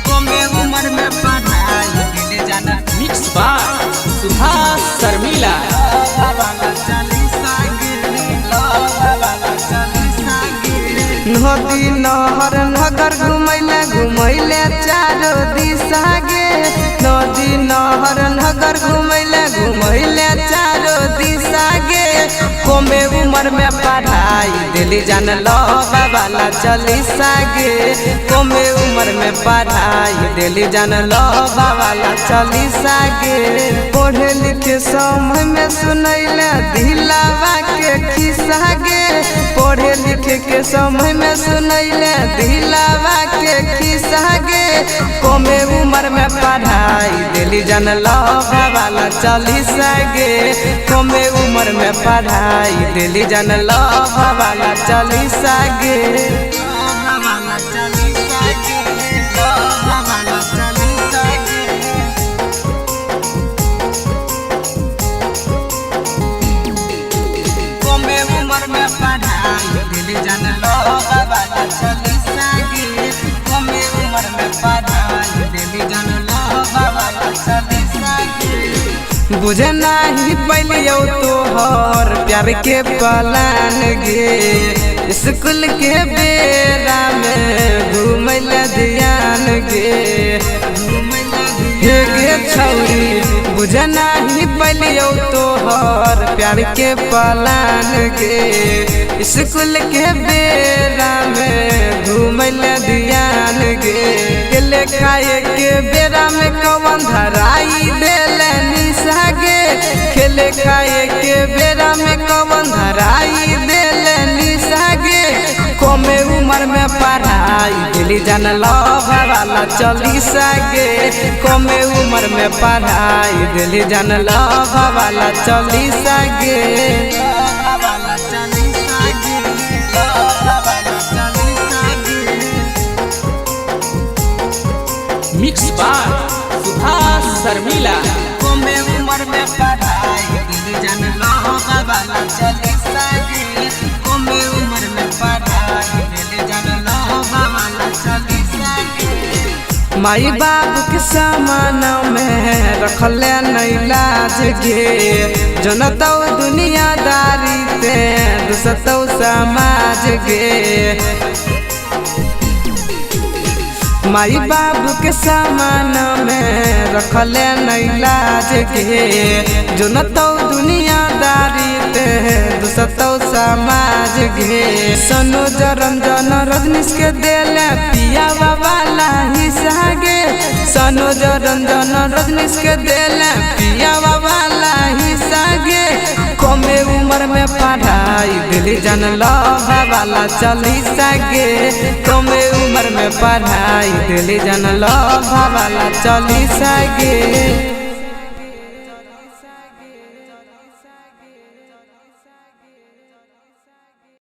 कमे उम्र में पढ़ाई दिल जाना। Mix by Subhash Sharmila. नदी नहर नगर घुमैले घुमैले चारो दिशा गे। नदी नहर नगर घुमैले घुमैले चारो दिशा गे। कमे उम्र में पढ़ाई दिली जान लोबा वाला चालीसा गे। कमे उम्र में पढ़ाई दिली जान लोबा वाला चालीसा गे। पढ़े लिखे समय में सुनैले दिलावा के खिस्सा गे। पढ़े लिखे के समय में सुनैले दिलावा के खिस्सा गे। कमे उम्र में पढ़ाई दिली जान लोबा वाला चालीसा गे। कमे उम्र में पढ़ाई दिली जान लोबा वाला चालीसा गे। कमे उम्र में पढ़ाई दिली जान लोबा वाला चालीसा गे। कमे उम्र में पढ़ाई दिली जान लोबा वाला चालीसा गे। बुझे नाही पैलियौ तोहर प्यार के पलान गे। स्कूल के बेरा में घूमैले ध्यान गे। हे गे छौरी बुझे नाही पैलियौ तोहर प्यार के पलान गे। स्कूल के बेरा में घूमैले ध्यान गे। केले खाए के बेरा में कवन धराई देले निशा गे। खेले खाए के बेरा में कवन धराई देले निशा गे। कमे उम्र में पढ़ाई दिली जान लोबा वाला चालीसा गे। कमे उम्र में पढ़ाई दिली जान लोबा वाला चालीसा गे। Mix by Subhash Sharmila. कमे उम्र में पढ़ाई दिली जान लोबा वाला चालीसा गे। कमे उम्र में पढ़ाई दिली जान लोबा वाला चालीसा गे। माई बाप के सामान में रखले नहीं लाज गे। जनतौ दुनियादारी ते दुसतौ समाज गे। माई बाबू के सामान में रखले नहीं लाज गे। जनतौ दुनियादारी ते दुसतौ समाज गे। सनो रंजन रजनीश के देले पिया वाला हिस्सा गे। सनो रंजन रजनीश के देले पिया वाला हिस्सा गे। कमे उम्र में पढ़ाई दिली जान लोबा वाला चालीसा गे। कमे उम्र में पढ़ाई दिली जान लोबा वाला चालीसा गे।